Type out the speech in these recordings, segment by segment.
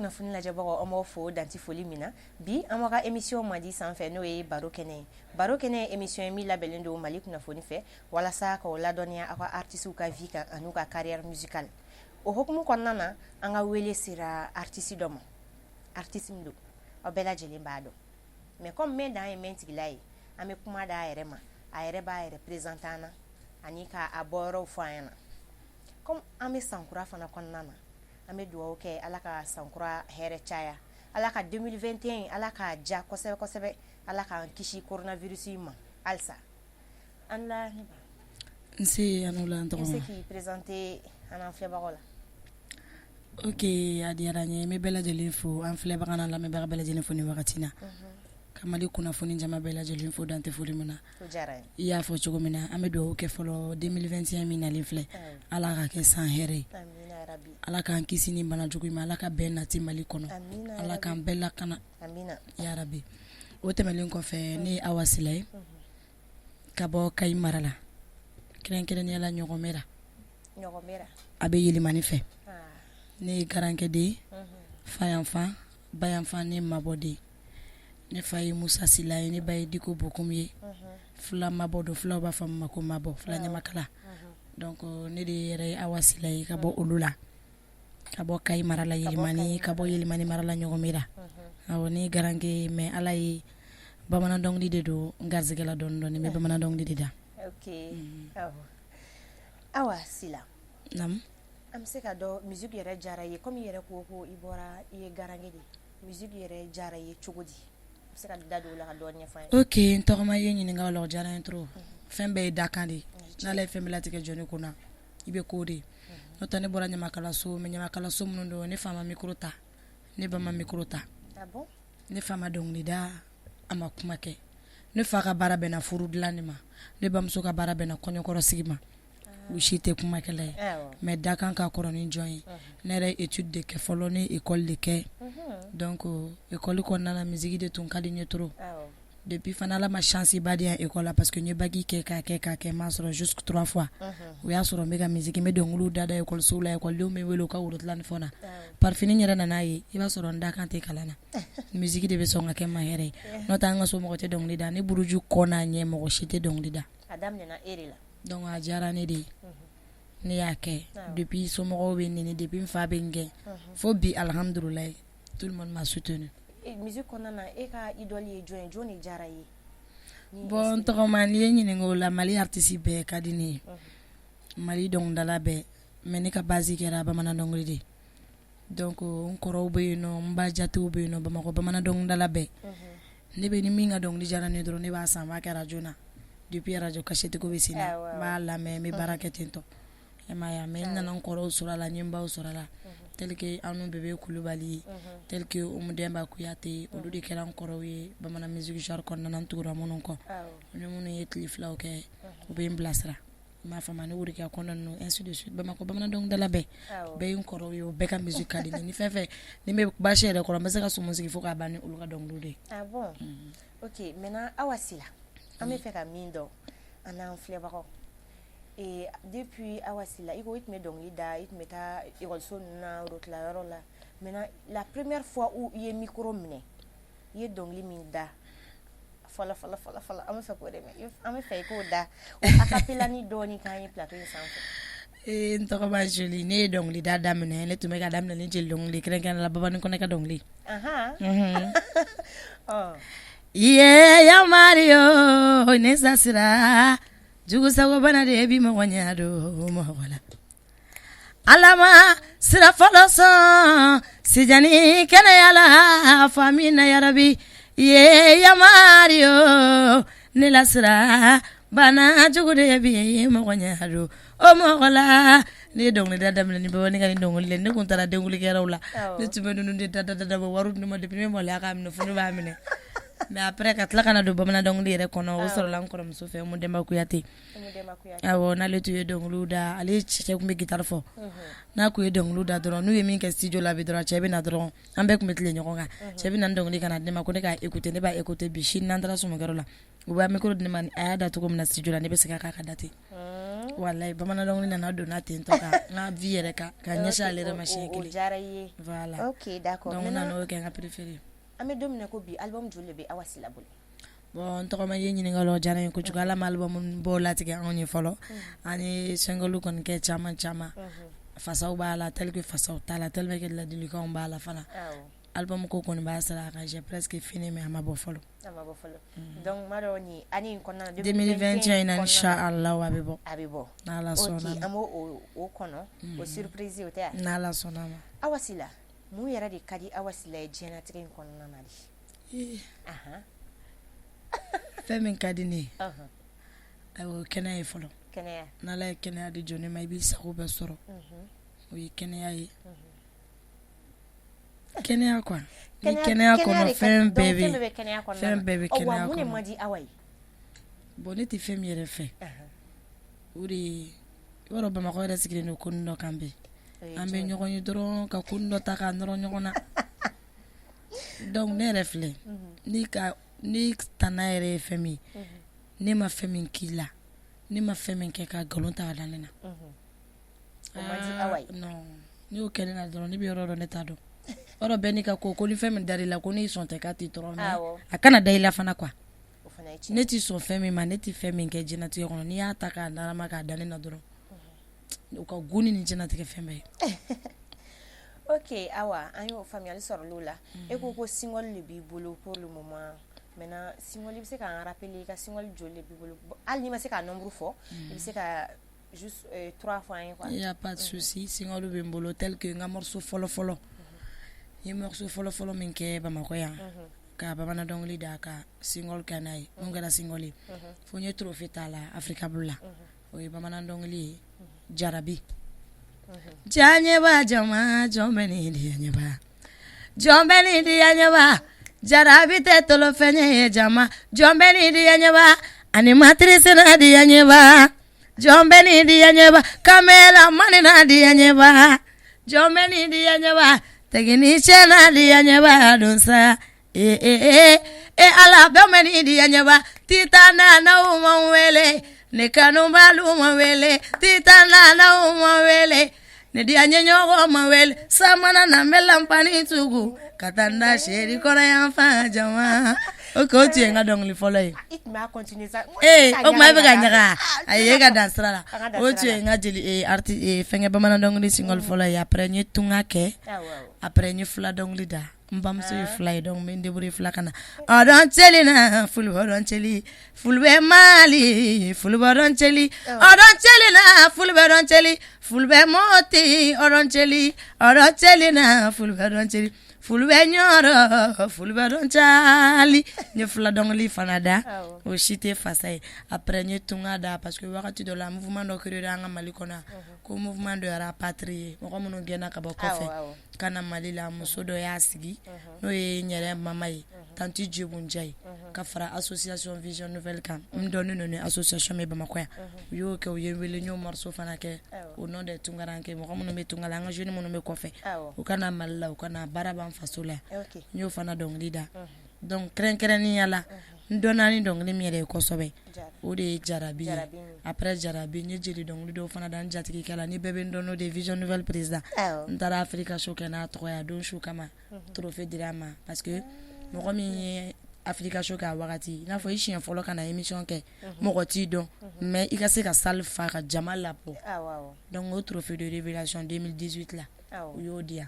Kunnafoni lajɛbagaw, an b'aw fo dan tɛ foli min na. Bi, an b'aw ka émission mandi sanfɛ, n'o ye Baro Kɛnɛ ye. Baro Kɛnɛ ye émission ye min labɛnnen don Mali Kunnafoni fɛ walasa k'aw ladɔnniya aw ka artistes ka vie kan an'u ka carrière musicale. O hukumu kɔnɔna na, an ka wele sera artiste dɔ ma, artiste min don, aw bɛɛ lajɛlen b'a dɔn, mais comme mɛn dan ye mɛn tigila ye, an bɛ kuma d'a yɛrɛ ma, a yɛrɛ b'a yɛrɛ présenter an na ani k'a bɔyɔrɔw fɔ an ɲɛna. Comme an bɛ sankura fana kɔnɔna na, an bɛ dugawu kɛ Ala ka sankura hɛrɛ caya, Ala ka 2021, Ala k'a ja kosɛbɛ kosɛbɛ, Ala k'an kisi coronavirus ma halisa. An la ne ba. Nse, a ni wula n I bɛ se tɔgɔma. K'i présenter an n'an filɛbagaw la. Ok, a diyara n ye. N bɛ bɛɛ lajɛlen fo, an filɛbaga n'an lamɛnbaga bɛɛ lajɛlen fo ni wagati na, ka Mali kunnafoni jama bɛɛ lajɛlen fo dan tɛ foli min na. O diyara n ye. I y'a fɔ cogo min na, an bɛ dugawu kɛ fɔlɔ, 2021 min nalen filɛ, Ala ka kɛ san hɛrɛ ye. Amina yarabi. Ala k'an kisi ni bana jugu in ma, Ala ka bɛn nati Mali kɔnɔ. Amina. Ala k'an bɛɛ lakana. Amina. Yarabi. O tɛmɛnen kɔfɛ, ne ye Awa Sila ye ka bɔ Kayi mara la, kɛrɛnkɛrɛnnenya la Ɲɔgɔnmɛra. Ɲɔgɔnmɛra. A bɛ Yelimani fɛ. Ne ye garankɛden ye, fa yanfan, ba yanfan, ne ye mabɔden. Ne fa ye Musa Sila ye, ne ba ye Diko Bokum ye. Fula mabɔ don, fulaw b'a fɔ ma ko mabɔ, fula ɲamakala. Donc ne de yɛrɛ ye Awa Sila ye ka bɔ olu la, ka bɔ Kayi mara la Yelimani, ka bɔ Yelimani mara la Ɲɔgɔnmɛra. Awɔ, ne ye garankɛ ye, mais Ala ye bamanan dɔnkili de don n garisɛgɛ la dɔɔni dɔɔni, n bɛ bamanan dɔnkili de da. Ok, awɔ. Awa Sila. Naamu. An bɛ se ka dɔn musique yɛrɛ diyara i ye, comme i yɛrɛ ko ko i bɔra, i ye garankɛ de ye, musique yɛrɛ diyara i ye cogo di? I bɛ se ka da don o la ka dɔɔni ɲɛfɔ an ye. Ok, n tɔgɔma, i ye ɲininka o la, o diyara n ye trop. Fɛn bɛɛ ye dakan de ye. N'Ala ye fɛn bɛɛ latigɛ jɔnni kunna, i bɛ k'o de ye. N'o tɛ, ne bɔra ɲamakalaso, mais ɲamakalaso minnu don, ne fa ma micro ta, ne ba ma micro ta. Ah bon? Ne fa ma dɔnkili da, a ma kuma kɛ. Ne fa ka baara bɛnna furu dilan de ma, ne bamuso ka baara bɛnna kɔɲɔkɔrɔ sigi ma. U si tɛ kumakɛla ye, mais dakan ka kɔrɔ ni jɔn ye. Ne yɛrɛ ye étude de kɛ fɔlɔ, ne ye école de kɛ. Donc école kɔnɔna na, musique de tun ka di n ye trop. Depuis fana, Ala ma chance ba di yan école la, parce que n ye bac kɛ, k'a kɛ, k'a kɛ, n m'a sɔrɔ jusque trois fois. O y'a sɔrɔ n bɛ ka musique, n bɛ dɔnkiliw da da école sow la, école denw bɛ wele u ka woro ni fɛnw na. Par finir, n yɛrɛ nan'a ye, i b'a sɔrɔ n dakan tɛ kalan na, musique de bɛ sɔn ka kɛ n ma hɛrɛ ye. N'o tɛ, an ka so, mɔgɔ tɛ dɔnkili da. Ne buruju kɔ n'a ɲɛ, mɔgɔ si tɛ dɔnkili da. A daminɛna e de la. Donc a diyara ne de ye, ne y'a kɛ. Depuis somɔgɔw bɛ n neni, depuis n fa bɛ n gɛn, fo bi, alhamdulilayi, tout le monde m'a soutenu. Musique kɔnɔna na, e ka idole ye jɔn ye? Jɔn de diyara i ye? Bon, n tɔgɔma, n'i ye n ɲininka o la, Mali artiste bɛɛ ka di ne ye, Mali dɔnkilidala bɛɛ, mais ne ka base kɛra bamanan dɔnkili de ye. Donc n kɔrɔw bɛ yen nɔ, n ba jatew bɛ yen nɔ, Bamakɔ bamanan dɔnkilidala bɛɛ. Ne bɛ ni min ka dɔnkili diyara ne dɔrɔn, ne b'a san, n b'a kɛ radio na. Depuis radio cassette ko bɛ sen na, n b'a lamɛn, n bɛ baara kɛ ten tɔ, e m'a ye. Mais n nana n kɔrɔw sɔrɔ a la, n ye n baw sɔrɔ a la, tel que Anu Bebe Kulubali, tel que Umu Denba Kuyate. Olu de kɛra n kɔrɔw ye bamanan musique genre kɔnɔna na. N tugura minnu kɔ, ni minnu ye tile filaw kɛ, u bɛ n bilasira, i m'a faamu, ni Worokɛ kɔnɔ ninnu, ainsi de suite. Bamakɔ bamanan dɔnkilidala bɛɛ, bɛɛ ye n kɔrɔw ye. O bɛɛ ka musique ka di n ye. Ni fɛn fɛn ni n bɛ basi yɛrɛ kɔrɔ, n bɛ se ka sumu sigi fo k'a ban ni olu ka dɔnkiliw de ye. Ah bon? Ok, maintenant Awa Sila, an bɛ fɛ ka min dɔn an n'an filɛbagaw, depuis Awa Sila, i ko i tun bɛ dɔnkili da, i tun bɛ taa ekɔliso ninnu na, worotilayɔrɔ la. Maintenant, la première fois où i ye micro minɛ, i ye dɔnkili min da fɔlɔ fɔlɔ fɔlɔ fɔlɔ, an bɛ fɛ k'o de mɛn. An bɛ fɛ i k'o da o acapella ni dɔɔni k'an ye plateau in sanfɛ. Ee, n tɔgɔ ma Joli. Ne ye dɔnkilida daminɛ, ne tun bɛ ka daminɛ ni jeli dɔnkili, kɛrɛnkɛrɛnnenya la Babani Kɔnɛ ka dɔnkili. Iye yamari, ne sasira jugu sago bana de bi mɔgɔ ɲɛ don mɔgɔ la. Ala ma sira fɔlɔ sɔn sijani kɛnɛya la faamina yarabi. Ye yamari, ne lasira bana jugu de bi mɔgɔ ɲɛ don o mɔgɔ la. Ne ye dɔnkilida daminɛ ni Babani ka ni dɔnkili. Ne tun taara denkulikɛyɔrɔw la, ne tun bɛ ninnu de da da da, wari di ne ma. Depuis ne maloya k'a minɛ, fo ne b'a minɛ. Mais après ka tila ka na don bamanan dɔnkili yɛrɛ kɔnɔ, o sɔrɔla n kɔrɔmuso fɛ, Umu Denba Kuyate. Awɔ, n'ale tun ye dɔnkiliw da, ale cɛ tun bɛ guitare fɔ. N'a tun ye dɔnkiliw da dɔrɔn, n'u ye min kɛ studio la bi dɔrɔn, cɛ bɛ na dɔrɔn, an bɛɛ tun bɛ tilen ɲɔgɔn kan, cɛ bɛ na ni dɔnkili ka na di ne ma ko ne k'a écouter. Ne b'a écouter bi, sini n'an taara sumukɛyɔrɔ la, u b'a micro di ne ma, a y'a da cogo min na studio la, ne bɛ segin a kan ka da ten. Walayi, bamanan dɔnkili nana donna ten tɔ ka n ka vie yɛrɛ kan ka ɲɛsin ale yɛrɛ ma siɲɛ kelen. O diyara i ye. Voilà. Ok, d'accord. Donc n nana o kɛ n ka préféré. An bɛ don min na ko bi, album joli de bɛ Awa Sila bolo? Bon, n tɔgɔma, i ye ɲininkali o diyara n ye kojugu. Ala ma album bɔ latigɛ anw ye fɔlɔ. An ye single kɔni kɛ caman caman. Fasaw b'a la tel que fasaw t'a la, tellement que ladilikanw b'a la fana. Album ko kɔni b'a sira kan, j'ai presque fini, mais a ma bɔ fɔlɔ. A ma bɔ fɔlɔ. Donc n b'a dɔn nin année in kɔnɔna na, 2021 in na, inchallah, a bɛ bɔ. A bɛ bɔ. N'Ala sɔnna. Ok, an b'o o kɔnɔ, o surprise, o tɛ wa? N'Ala sɔnna ma. Awa Sila, mun yɛrɛ de ka di Awa Sila ye diɲɛlatigɛ in kɔnɔna na de? Fɛn min ka di ne ye, ayiwa, o ye kɛnɛya ye fɔlɔ. Kɛnɛya. N'Ala ye kɛnɛya di jɔn ma, i b'i sago bɛɛ sɔrɔ. O ye kɛnɛya ye. Kɛnɛya quoi. Ni kɛnɛya kɔnɔ, fɛn bɛɛ bɛ fɛn bɛɛ bɛ kɛnɛya kɔnɔ. Mun de kɔnɔ. man di Awa ye? Bon, ne tɛ fɛn min yɛrɛ fɛ, o de ye, i b'a dɔn, Bamakɔ yɛrɛ sigilen don ko dɔ kan bi. An bɛ ɲɔgɔn ye dɔrɔn ka ko dɔ ta k'a nɔrɔ ɲɔgɔn na. Donc ne yɛrɛ filɛ, ni ka ni tana yɛrɛ ye fɛn min ye, ne ma fɛn min k'i la, ne ma fɛn min kɛ, ka nkalon ta ka da ne na. O man di Awa ye. Non, n'i y'o kɛ ne na dɔrɔn, ne bɛ yɔrɔ dɔn, ne t'a dɔn. Yɔrɔ bɛɛ n'i ka ko, ko ni fɛn min dar'i la, ko n'i sɔn tɛ k'a t'i tɔɔrɔ, mais a kana da i la fana quoi. O fana ye tiɲɛ. Ne t'i sɔn fɛn min ma, ne tɛ fɛn min kɛ diɲɛlatigɛ kɔnɔ, n'i y'a ta k'a darama k'a da ne na dɔrɔn, o ka go ni nin diɲɛlatigɛ fɛn bɛɛ ye. Ok Awa, an y'o faamuyali sɔrɔ o la. E ko ko single de b'i bolo pour le moment. Maintenant, single, i bɛ se k'an rappeler i ka single joli de b'i bolo? Hali n'i ma se k'a nombre fɔ, i bɛ se ka juste trois fɔ an ye quoi. Il y a pas de souci. Single bɛ n bolo, tel que n ka morceau fɔlɔ fɔlɔ, n ye morceau fɔlɔ fɔlɔ min kɛ Bamakɔ yan ka bamanan dɔnkili da ka single kɛ n'a ye, mun kɛra single ye fo n ye trophée t'a la Africable la, o ye bamanan dɔnkili ye, Jarabi. Diyaɲɛba jama, jɔn bɛ nin diyaɲɛba, jɔn bɛ nin diyaɲɛba, jarabi tɛ tolofɛn ye jama, jɔn bɛ nin diyaɲɛba, animatrice na diyaɲɛba, jɔn bɛ nin diyaɲɛba, caméraman na diyaɲɛba, jɔn bɛ nin diyaɲɛba, technicien na diyaɲɛba, don sa ee ee e Ala, bɛɛ bɛ nin diyaɲɛba, tita nana ma wele, ne kanubalu ma wele, tita nana ma wele, ne diyaɲɛ ɲɔgɔn ma wele, samana na bɛ lanpani tugu ka taa n da seri kɔrɔ yan fan jama. O o tun ye n ka dɔnkili fɔlɔ ye. I tun b'a continuer sa. Ee, o tuma e bɛ ka ɲaga, ayi, e ka dan sira la. O tun ye n ka jeli arti fɛnkɛ bamanan dɔnkili single fɔlɔ ye. Après n ye tunga kɛ. Après n ye fula dɔnkili da. N bamuso ye fula ye, donc n bɛ n débrouiller fula kan na. Ɔdɔn cɛli na fulubɔdɔn cɛli, fulubɛ Mali fulubɔdɔn cɛli, ɔdɔn cɛli na fulubɛdɔn cɛli, fulubɛ Mɔti ɔdɔn cɛli, ɔdɔn cɛli na fulubɛdɔn cɛli, fulubɛ Ɲɔrɔ fulubɛdɔn cali. N ye fula dɔnkili fana da, o si tɛ fasa ye. Après n ye tunga da, parce que wagati dɔ la, mouvement dɔ créé an ka Mali kɔnɔ, ko mouvement dɔ rapatrié, mɔgɔ minnu gɛnna ka bɔ kɔfɛ ka na Mali la, muso dɔ y'a sigi, n'o ye n yɛrɛ mama ye, tantie Djebou Ndiaye, ka fara association Vision Nouvelle kan. N dɔnnen don ni association min Bamakɔ yan, u y'o kɛ, u ye n wele, n y'o morceau fana kɛ au nom des Tungaranke, mɔgɔ minnu bɛ tunga la, an ka jeunes minnu bɛ kɔfɛ, u ka na Mali la, u ka na baara b'an faso la. N y'o fana dɔnkili da. Donc kɛrɛnkɛrɛnnenya la, n dɔnna ni dɔnkili min yɛrɛ ye kosɛbɛ, o de ye Jarabi ye. Après Jarabi, n ye jeli dɔnkili dɔw fana da n jatigikɛ la, ni bɛɛ bɛ n dɔn n'o de ye, Vision Nouvelle président. N taara Africa show kɛ n'a tɔgɔ ye, a don su kama trophée dira a ma, parce que mɔgɔ min ye Africa show kɛ a wagati, i n'a fɔ i siɲɛ fɔlɔ ka na émission kɛ, mɔgɔ t'i dɔn, mais i ka se ka salle fa ka jama labɔ. Donc o trophée de révélation 2018 la, u y'o di yan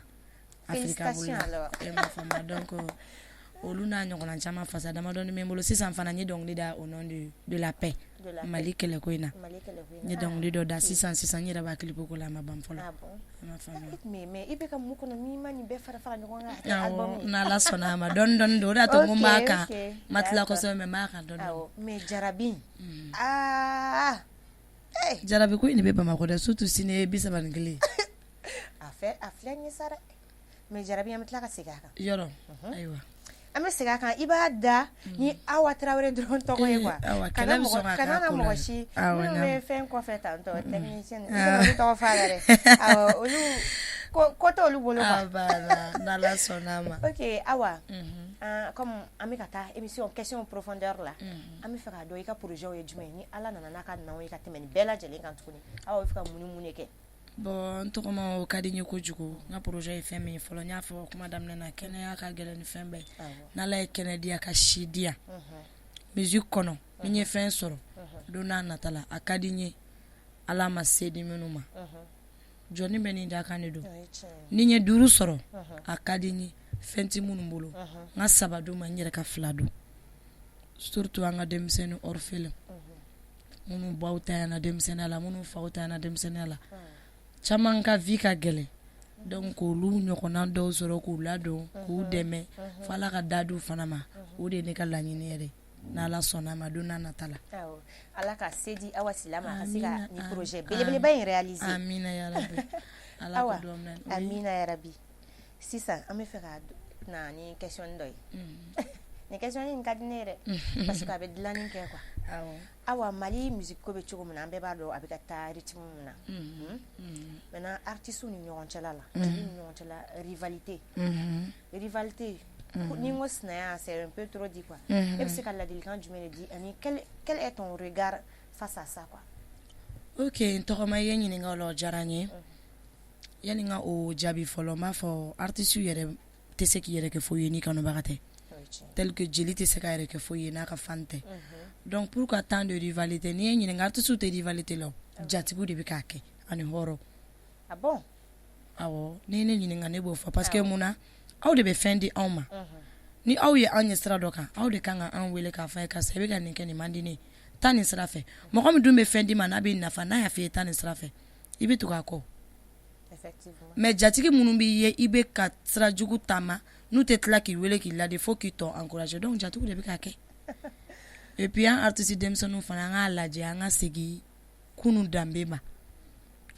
Africa bolo, e m'a faamu. Donc olu n'a ɲɔgɔnna caman, fasa damadɔni bɛ n bolo. Sisan fana, n ye dɔnkili da au nom de la paix, Mali kɛlɛko in na. N ye dɔnkili dɔ da sisan sisan, n yɛrɛ b'a clip ko la, a ma ban fɔlɔ. I m'a faamu. Mais i bɛ ka mun kɔnɔ min ma nin bɛɛ fara fara ɲɔgɔn kan ka kɛ album ye? N'Ala sɔnna a ma, dɔɔni dɔɔni don. O de y'a to n ko n b'a kan, n ma tila kosɛbɛ, mais n b'a kan dɔɔni dɔɔni. Mais Jarabi, aa. Jarabi ko in de bɛ Bamakɔ dɛ, surtout sini ye 31. A fɛ a filɛ nin ye sa dɛ, mais Jarabi, an bɛ tila ka segin a kan. Yɔrɔ ayiwa. An bɛ segin a kan, i b'a da ni Awa Tarawele dɔrɔn tɔgɔ ye quoi. Awa, kana kɛlɛ bɛ mɔgɔ sɔn ka kana k'a na ko la mɔgɔ dɛ. si Awɔ, minnu n y'a bɛ mɛn. fɛn kɔfɛ tantɔ, technicien, i kana olu tɔgɔ fɔ a la dɛ. Awɔ, olu ko t'olu bolo quoi. A banna, n'Ala sɔnn'a ma. Ok Awa, comme an bɛ ka taa émission question profondeur la, an bɛ fɛ k'a dɔn i ka projet ye jumɛn ye, ni Ala nana n'a ka naw ye ka tɛmɛ nin bɛɛ lajɛlen kan tuguni, Awa bɛ fɛ ka mun ni mun de kɛ? Bon, n tɔgɔma, o ka di n ye kojugu. N ka projet ye fɛn min ye fɔlɔ, n y'a fɔ kuma daminɛ na, kɛnɛya ka gɛlɛn ni fɛn bɛɛ. N'Ala ye kɛnɛ di yan, ka si di yan, musique kɔnɔ, ni n ye fɛn sɔrɔ don n'a nata la, a ka di n ye, Ala ma se di minnu ma, jɔnni bɛ nin dakan de don. Ni n ye 5 sɔrɔ, a ka di n ye, fɛn tɛ minnu bolo, n ka 3 d'u ma, n yɛrɛ ka 2 dun, surtout an ka denmisɛnnin orphelin minnu baw tanyana denmisɛnninya la, minnu faw tanyana denmisɛnninya la, caman ka vie ka gɛlɛn. Donc k'olu ɲɔgɔnna dɔw sɔrɔ, k'u ladon, k'u dɛmɛ, fo Ala ka da d'u fana ma, o de ye ne ka laɲini yɛrɛ, n'Ala sɔnna ma, don n'a nata la. Awɔ, Ala ka se di Awa Sila ma, a ka se ka nin projet belebeleba in réaliser. Amina ya rabi, Ala Awa, k'o duwawu minɛ. Amina ya rabi. Sisan an bɛ fɛ ka na ni question dɔ ye. Nin question in ka di ne ye dɛ, parce que a bɛ dilanni kɛ quoi. Awa, Mali musique ko bɛ cogo min na, an bɛɛ b'a dɔn a bɛ ka taa rythme min na. Maintenant, artistes ni ɲɔgɔn cɛla la, jeliw ni ɲɔgɔn cɛla, rivalité. Rivalité, ni n ko sinaya, c'est un peu trop dit quoi. E bɛ se ka ladilikan jumɛn de di, ani quel est ton regard face à ça quoi? Ok, n tɔgɔma, i ye ɲininka o la, o diyara n ye. Yanni n ka o jaabi fɔlɔ, n b'a fɔ artistes yɛrɛ tɛ se k'i yɛrɛ kɛ foyi ye n'i kanubaga tɛ, tel que jeli tɛ se k'a yɛrɛ kɛ foyi ye n'a ka fan tɛ. Donc pourquoi tant de rivalité? N'i ye ɲininka, artistes tɛ rivalité la, jatigiw de bɛ k'a kɛ ani hɔrɔn. Ah bon? Awɔ, n'i ye ne ɲininka, ne b'o fɔ, parce que mun na, aw de bɛ fɛn di anw ma. Ni aw ye an ye sira dɔ kan, aw de kan ka an wele k'a fɔ ye, karisa, i bɛ ka nin kɛ, nin man di ne ye, taa nin sira fɛ. Mɔgɔ min dun bɛ fɛn d'i ma, n'a b'i nafa, n'a y'a fɔ i ye taa nin sira fɛ, i bɛ tugu a kɔ. Mais jatigi minnu b'i ye i bɛ ka sira jugu taama, n'u tɛ tila k'i wele k'i ladi fo k'i tɔ encourager, donc jatigiw de bɛ k'a kɛ. Et puis an artiste denmisɛnninw fana, an k'a lajɛ, an ka segin kunun danbe ma,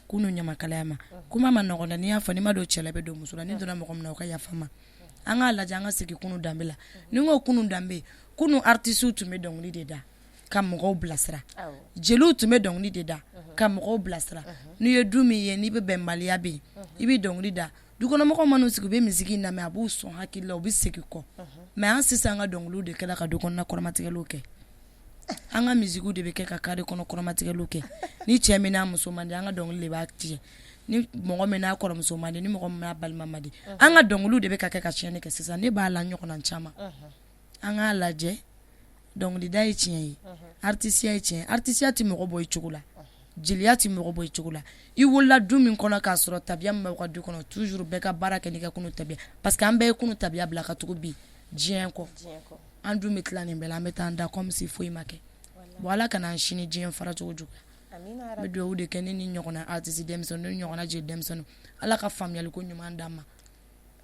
kunun ɲamakalaya ma. Kuma ma nɔgɔn dɛ, n'i y'a fɔ, n'i ma don cɛ la, i bɛ don muso la, n'i donna mɔgɔ min na, o ka yafa n ma. An k'a lajɛ, an ka segin kunun danbe la. Ni n ko kunun danbe, kunun artistes tun bɛ dɔnkili de da ka mɔgɔw bilasira, jeliw tun bɛ dɔnkili de da ka mɔgɔw bilasira. N'i ye du min ye, n'i bɛ bɛnbaliya bɛ yen, i bɛ dɔnkili da, dukɔnɔmɔgɔw man'u sigi, u bɛ musique lamɛn, a b'u sɔn hakili la, u bɛ segin kɔ. Mais an sisan, an ka dɔnkiliw de kɛra ka du kɔnɔna kɔrɔmatigɛliw kɛ, an ka musique de bɛ kɛ ka carré kɔnɔ kɔrɔmatigɛliw kɛ. Ni cɛ min n'a muso man di, an ka dɔnkili de b'a tiɲɛ. Ni mɔgɔ min n'a kɔrɔmuso man di, ni mɔgɔ min n'a balima man di, an ka dɔnkiliw de bɛ ka kɛ ka tiɲɛni kɛ sisan. Ne b'a la ɲɔgɔnna caman. An k'a lajɛ, dɔnkilida ye tiɲɛ ye, artisiya ye tiɲɛ ye. Artisiya tɛ mɔgɔ bɔ i cogo la, jeliya tɛ mɔgɔ bɔ i cogo la. I wolola du min kɔnɔ, k'a sɔrɔ tabiya min b'aw ka du kɔnɔ, toujours bɛɛ ka baara kɛ n'i ka kunu tabiya, parce que an bɛɛ ye kunu tabiya bila ka tugu bi diɲɛ kɔ. An dun bɛ tila nin bɛɛ la, an bɛ taa an da comme si foyi ma kɛ. Bon, Ala kana an sini diɲɛ fara cogo juguya. N bɛ dugawu de kɛ, ne ni ɲɔgɔnna artiste denmisɛnnin, ne ɲɔgɔnna jeli denmisɛnnin, Ala ka faamuyaliko ɲuman d'an ma.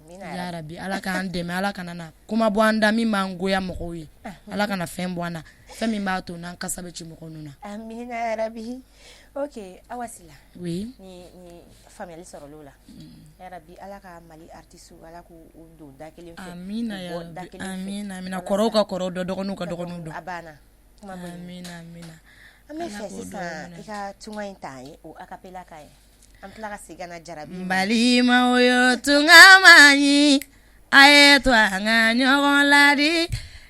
Ya rabi, Ala k'an dɛmɛ, Ala kana na kuma bɔ an da min b'an goya mɔgɔw ye, Ala kana fɛn bɔ an na, fɛn min b'a to n'an kasa bɛ ci mɔgɔw nun na. Amina ya rabi. Ok Awa Sila. Oui. Ni faamuyali sɔrɔla o la. Ya rabi, Ala ka Mali artistes, Ala k'u don da kelen fɛ. Amina ya rabi. Amina, amina. Kɔrɔw ka kɔrɔw dɔn, dɔgɔninw ka dɔgɔninw dɔn. A banna. Kuma bɔ yen. Amina, amina. An bɛ fɛ sisan i ka tunga in ta an ye, o acapella k'an ye. An tila ka segin ka na jarabi. N balimaw yo, tunga man ɲi, a ye to an ka ɲɔgɔn ladi.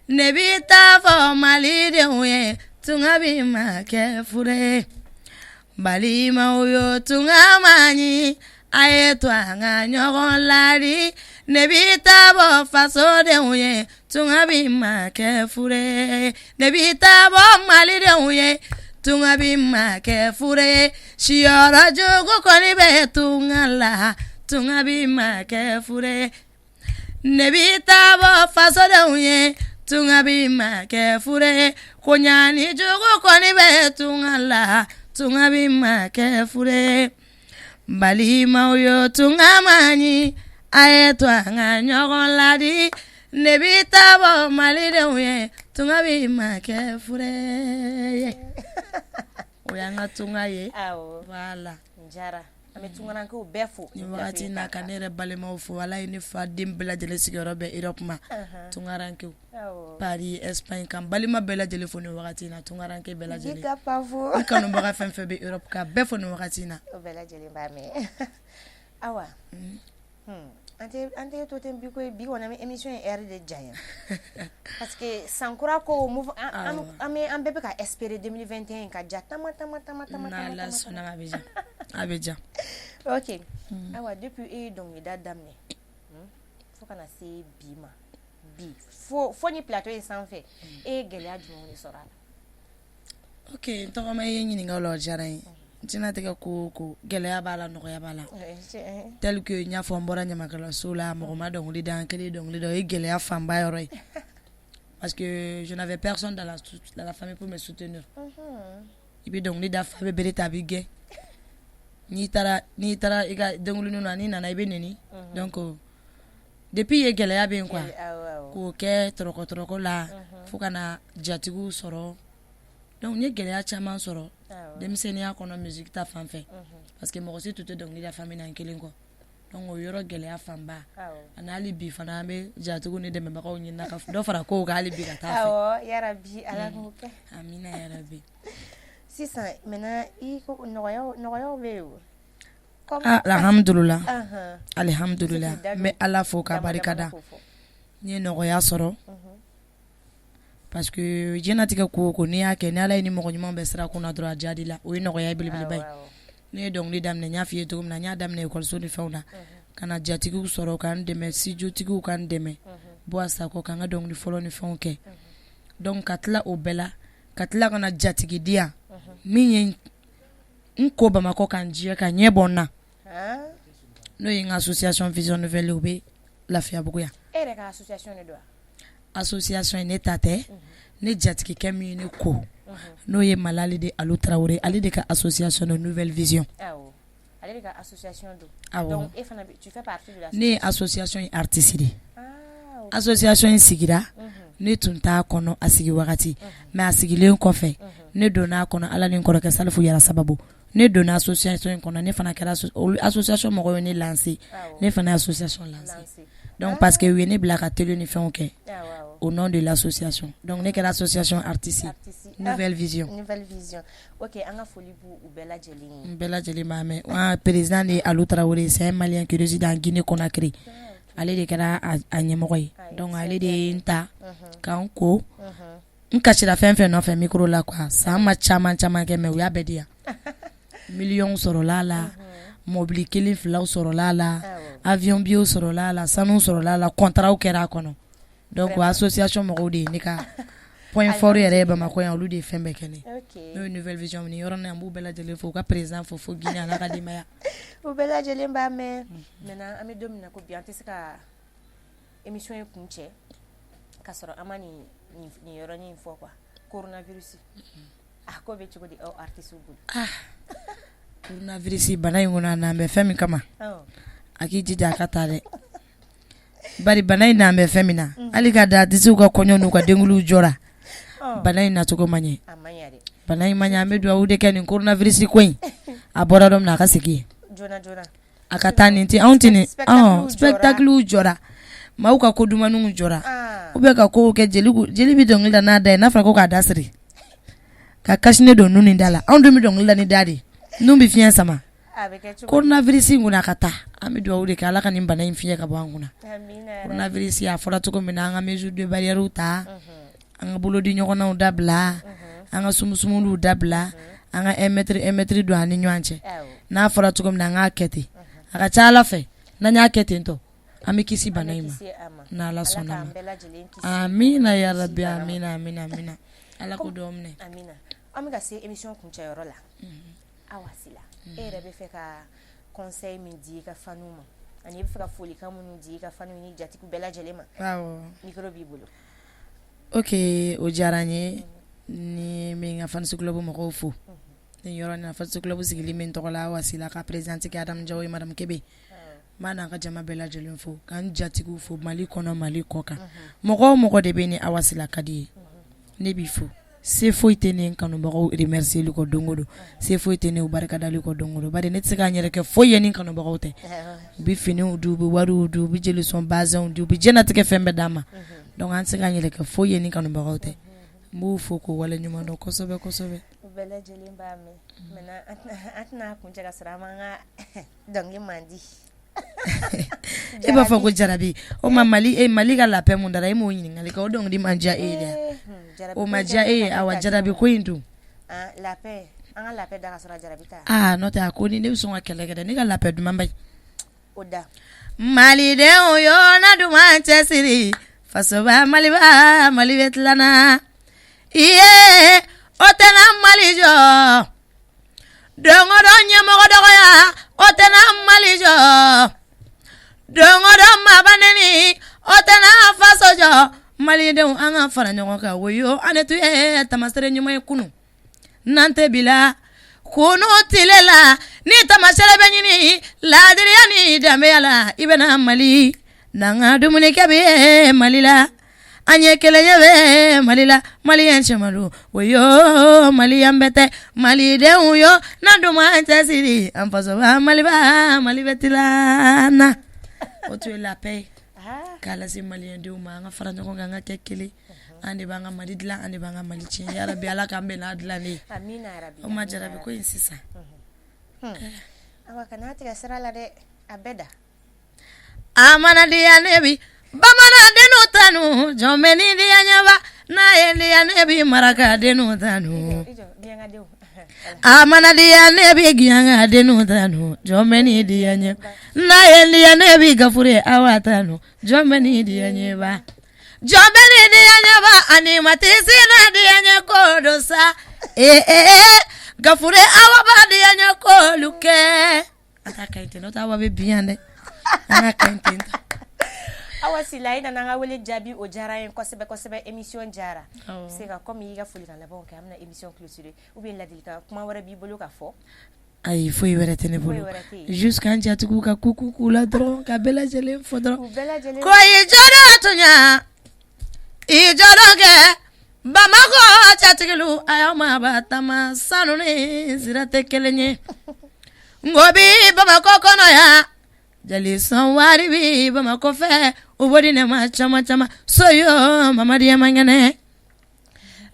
Ne bɛ taa fɔ malidenw ye, tunga bi ma kɛ fure ye. Balimaw yo, tunga man ɲi, a ye to an ka ɲɔgɔn ladi. Ne bɛ taa bɔ fasodenw ye, tunga bi ma kɛ fure ye. Ne bɛ taa bɔ malidenw ye, tunga bi ma kɛ fure ye. Siyɔrɔ jugu kɔni bɛ tunga la, tunga bi ma kɛ fure ye. Ne bɛ taa bɔ fasodenw ye, tunga bi ma kɛ fure ye. Ko ɲani jugu kɔni bɛ tunga la, tunga bi ma kɛ fure ye. Balimaw yo, tunga man ɲi, a ye to an ka ɲɔgɔn ladi. Ne bɛ taa bɔ malidenw ye, tunga bi ma kɛ fure ye. O y'an ka tunga ye. Awɔ. Voilà. N jara. An bɛ tunkarankew bɛɛ fo nin wagati in na, ka ne yɛrɛ balimaw fo. Ala ye ne fa den bɛɛ lajɛlen sigiyɔrɔ bɛn Europe ma, tunkarankew, Paris, Espagne, ka n balima bɛɛ lajɛlen fo nin wagati in na, tunkaranke bɛɛ lajɛlen, n kanubaga fɛn fɛn bɛ Europe, ka bɛɛ fo nin wagati in na. O bɛɛ lajɛlen b'a mɛn. Awa, an tɛ to ten bi koyi. Bi kɔni, an bɛ émission in heure de janya parce que sankura ko an bɛ, an bɛɛ bɛ ka espérer 2021 ka ja tama tama tama tama. N'Ala sɔnna, a bɛ ja, a bɛ ja. Ok, awa, depuis e ye dɔnkilida daminɛ fo ka na se bi ma, bi fo ni plateau in sanfɛ, e ye gɛlɛya jumɛnw de sɔrɔ a la? Ok, n tɔgɔma, i ye n ɲininka o la, o diyara n ye. Diɲɛlatigɛ ko o ko, gɛlɛya b'a la, nɔgɔya b'a la. Tel que n y'a fɔ, n bɔra ɲamakalaso la, mɔgɔ ma dɔnkili da, n kelen dɔnkili da. O ye gɛlɛya fanba yɔrɔ ye parce que je n'avais personne dans la famille pour me soutenir. I bɛ dɔnkili da, fa bɛ bere ta, a b'i gɛn. N'i taara i ka denkundi na, n'i nana, i bɛ nɛni. Donc depuis ye gɛlɛya bɛ yen quoi, k'o kɛ tɔrɔkɔ tɔrɔkɔ la fo ka na jatigiw sɔrɔ. Donc n ye gɛlɛya caman sɔrɔ denmisɛnninya kɔnɔ, musique ta fan fɛ, parce que mɔgɔ si tun tɛ dɔnkili da famille na n kelen kɔ. Donc o yɔrɔ gɛlɛya fanba. Ani hali bi fana, an bɛ jatigiw ni dɛmɛbagaw ɲini ka dɔ fara kow kan hali bi ka taa fɛ. Awɔ, yarabi, Ala k'o kɛ. Amina yarabi. Sisan maintenant, i ko nɔgɔyaw bɛ yen o. Ah, alhamdulila, alhamdulila, n bɛ Ala fo k'a barikada. N ye nɔgɔya sɔrɔ parce que diɲɛlatigɛ ko o ko, n'i y'a kɛ ni Ala ye, ni mɔgɔ ɲuman bɛ sira kun na dɔrɔn, a diya la, o ye nɔgɔya belebeleba ye. Ne ye dɔnkili daminɛ, n y'a f'i ye cogo min na, n y'a daminɛ école ni fɛnw na, ka na jatigiw sɔrɔ ka n dɛmɛ, studiotigiw ka n dɛmɛ, Buwa Sakɔ, ka n ka dɔnkili fɔlɔ ni fɛnw kɛ. Donc ka tila o bɛɛ la, ka tila ka na jatigi di yan min ye n ko Bamakɔ ka n jɛ ka ɲɛ bɔ n na, n'o ye n ka association Vision Nouvelle, o bɛ Lafiyabugu yan. E yɛrɛ ka association de don wa? Association ye ne ta tɛ, ne jatigikɛ min ye ne ko, n'o ye Malali de Alu Tarawele, ale de ka association de Nouvelle Vision. Awɔ, ale de ka association don. Awɔ. Donc e fana tu fais partie de la. Ne ye association in artiste de ye. Association in sigira, ne tun t'a kɔnɔ a sigi wagati, mais a sigilen kɔfɛ, ne donna a kɔnɔ. Ala ni n kɔrɔkɛ Salifu Yara sababu, ne donna association in kɔnɔ. Ne fana kɛra association mɔgɔw ye ne lancer, ne fana ye association lancer. Donc parce que u ye ne bila ka télé ni fɛnw kɛ au nom de l'association, donc ne kɛra association artiste Nouvelle Vision. Nouvelle Vision, ok, an ka foli b'u bɛɛ lajɛlen ye. Bɛɛ lajɛlen b'a mɛn. Président de ye Alu Tarawele, c'est un Malien qui réside en Guinée Conakry. Ale de kɛra a ɲɛmɔgɔ ye. Donc ale de ye n ta ka n ko, n kasira fɛn fɛn nɔfɛ micro la quoi. San ma caman caman kɛ, mais u y'a bɛɛ di yan. Miliyɔn sɔrɔla a la, mobili kelen filaw sɔrɔla a la, avion billet sɔrɔla a la, sanu sɔrɔla a la, contrat kɛra a kɔnɔ. Donc association mɔgɔw de ye ne ka point fort yɛrɛ ye Bamakɔ yan. Olu de ye fɛn bɛɛ kɛ ne, n'o ye Nouvelle Vision. Ni yɔrɔ in na, n b'u bɛɛ lajɛlen fo, u ka président fo fo Guinée, a n'a ka denbaya. U bɛɛ lajɛlen b'a mɛn. Maintenant, an bɛ don min na ko bi, an tɛ se ka émission in kun cɛ ka sɔrɔ an ma nin yɔrɔnin in fɔ quoi. Coronavirus, a ko bɛ cogo di aw artistes bolo? Ah, coronavirus bana in kɔnɔ, a n'an bɛ fɛn min kama, a k'i jija a ka taa dɛ. Bari bana in n'an bɛ fɛn min na, hali ka da artistes ka kɔɲɔ n'u ka denkudiw jɔra, bana in nacogo man ɲɛ, bana in man ɲɛ. An bɛ dugawu de kɛ nin coronavirus ko in, a bɔra don min na, a ka segin yen, a ka taa. Nin tɛ anw tɛ nin spectacle jɔra, maaw ka ko dumanniw jɔra, u bɛ ka kow kɛ. Jeli bɛ dɔnkili da n'a da ye, n'a fɔra ko k'a da siri ka cache-nez don nun ni da la, anw dun bɛ dɔnkili da ni da de, nun bɛ fiɲɛ sama. Coronavirus in kɔni, a ka taa. An bɛ dugawu de kɛ, Ala ka nin bana in fiɲɛ ka bɔ an kunna. Coronavirus, a fɔra cogo min na, an ka mesures de barrière ta, an ka bolo di ɲɔgɔnnaw dabila, an ka sumusumuliw dabila, an ka 1 mètre 1 mètre don an ni ɲɔgɔn cɛ. N'a fɔra cogo min na, an k'a kɛ ten. A ka ca Ala fɛ, n'an y'a kɛ ten tɔ, an bɛ kisi bana in ma, n'Ala sɔnna ma. Amina yarabi, amina, amina, amina. Ala k'o dugawu minɛ. An bɛ ka se émission kuncɛyɔrɔ la. Awa Sila, e yɛrɛ bɛ fɛ ka conseil min di i ka faniw ma, ani i bɛ fɛ ka folikan minnu di i ka faniw ni jatigiw bɛɛ lajɛlen ma, micro b'i bolo. Ok, o diyara n ye. Ni n bɛ n ka fans club mɔgɔw fo ni yɔrɔ na. Fans club sigilen bɛ n tɔgɔ la, Awa Sila, ka présidente kɛ Adamu Jawo ye, madame Kebe. N b'a n'a ka jama bɛɛ lajɛlen fo, ka n jatigiw fo Mali kɔnɔ, Mali kɔ kan. Mɔgɔ o mɔgɔ de bɛ ni Awa Sila ka di ye, ne b'i fo. Se foyi tɛ ne kanubagaw remercier kɔ don o don, se foyi tɛ ne u barikadali kɔ don o don, bari ne tɛ se ka n yɛrɛ kɛ foyi ye ni kanubagaw tɛ, u bɛ finiw di u bɛ wariw di u bɛ jelisɔn bazɛnw di u bɛ diɲɛlatigɛ fɛn bɛɛ d'an ma donc an tɛ se k'an yɛrɛ kɛ foyi ye ni kanubagaw tɛ, n b'u fo k'u waleɲuman dɔn kosɛbɛ kosɛbɛ. U bɛɛ lajɛlen b'a mɛn maintenant an tɛna kuncɛ ka sɔrɔ an m'an ka dɔnkili mandi e b'a fɔ ko jarabi o ma mali e mali ka la paix mun dara e m'o ɲininkali kɛ o dɔnkili ma diya e ye dɛ o ma diya e ye awa jarabi ko in dun aa n'o tɛ a ko ni ne bɛ sɔn ka kɛlɛ kɛ dɛ ne ka la paix duman ba malidenw yo na duman cɛsiri fasoba maliba mali bɛ tilanna iye o tɛna mali jɔ don o don ɲɛmɔgɔ dɔgɔya o tɛna mali jɔ don o don maaba neni o tɛna faso jɔ malidenw an ka fara ɲɔgɔn kan woyo an de tun ye tamasere ɲuman ye kunun n'an tɛ bi la kunu tile la ni tamasere bɛ ɲini laadiriya ni danbeya la i bɛna mali n'an ka dumunikɛ bɛ mali la an ye kelenya bɛ mali la maliyɛn cɛman woyo mali an bɛɛ tɛ malidenw yo na duman cɛsiri an fasoba maliba mali bɛ tilanna o tun ye la paix ye k'a lase maliyɛndenw ma an ka fara ɲɔgɔn kan an ka kɛ kelen an de b'an ka mali dilan an de b'an ka mali tiɲɛ yarabi ala k'an bɛn n'a dilannen ye o ma jarabi ko in sisan awa kana tigɛ sira la dɛ a bɛɛ da A mana diya ne bi bamanan dennu tanu jɔn bɛ ni diya ɲɛba n'a ye diya ne bi maraka dennu tanu a mana diya ne bi giyanka dennu tanu jɔn bɛ ni diya ɲɛ n'a ye diya ne bi gafure awa tanu jɔn bɛ ni diya ɲɛba jɔn bɛ ni diya ɲɛba ani matisi na diya ɲɛ ko don sa ee ee gafure awa ba diya ɲɛ k'olu kɛ A ka ɲi ten n'o tɛ Awa bɛ bin yan dɛ an ka ka ɲi ten Awa Sila i nana an ka wele jaabi o diyara an ye kosɛbɛ kosɛbɛ émission diyara awɔ se ka comme i y'i ka folikan labanw kɛ an bɛna émission clôturer ou bien ladilikan kuma wɛrɛ b'i bolo ka fɔ ayi foyi wɛrɛ tɛ ne bolo juste k'an jatigiw ka kuku k'u la dɔrɔn ka bɛɛ lajɛlen fo dɔrɔn ko i jɔdɔ tunya i jɔdɔ kɛ Bamakɔ jatigilu a y'aw maba tama sanu ni sira tɛ kelen ye n ko bi Bamakɔ kɔnɔ yan jalisɔn wari bi Bamakɔ fɛ u b'o di ne ma caman caman soyo mamadi man kɛnɛ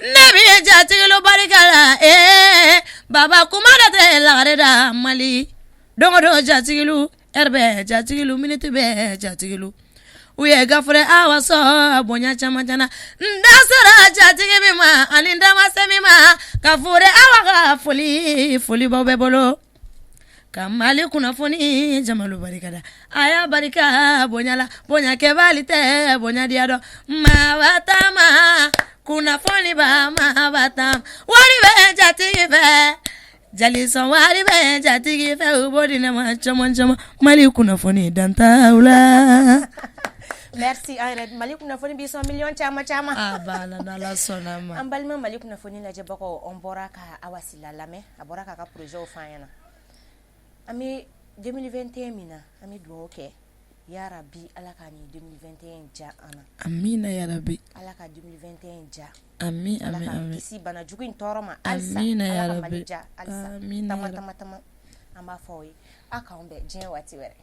ne bɛ jatigilu barika la ee baba kuma da tɛ lagare da Mali don o don jatigilu heure bɛɛ jatigilu minute bɛɛ jatigilu u ye gafure awa sɔn bonya caman caman n da sera jatigi min ma ani n da ma se min ma gafure awa ka foli foli b'aw bɛɛ bolo ka mali kunnafoni jamalu barika da a y'a barika bonya la bonya kɛbali tɛ bonya diya dɔn maba tama kunnafoni ba maba tama wari bɛ jatigi fɛ Jalisɔn wari bɛ jatigi fɛ u b'o di ne ma caman caman mali kunnafoni dan t'aw la merci an yɛrɛ mali kunnafoni b'i sɔn miliyɔn caman caman a banna n'Ala sɔnna ma an balima mali kunnafoni lajɛbagaw an bɔra ka Awa Sila lamɛn a bɔra k'a ka projet fɔ an ɲɛna an bɛ 2021 min na an bɛ dugawu kɛ yarabi Ala ka nin 2021 diya an na amina yarabi Ala ka 2021 diya Ami Ala ami k'an ami kisi bana jugu in tɔɔrɔ ma halisa amina Ala ka yarabi Mali diya halisa amina tama yarabi tama tama an b'a fɔ aw ye aw k'an bɛn diɲɛ waati wɛrɛ.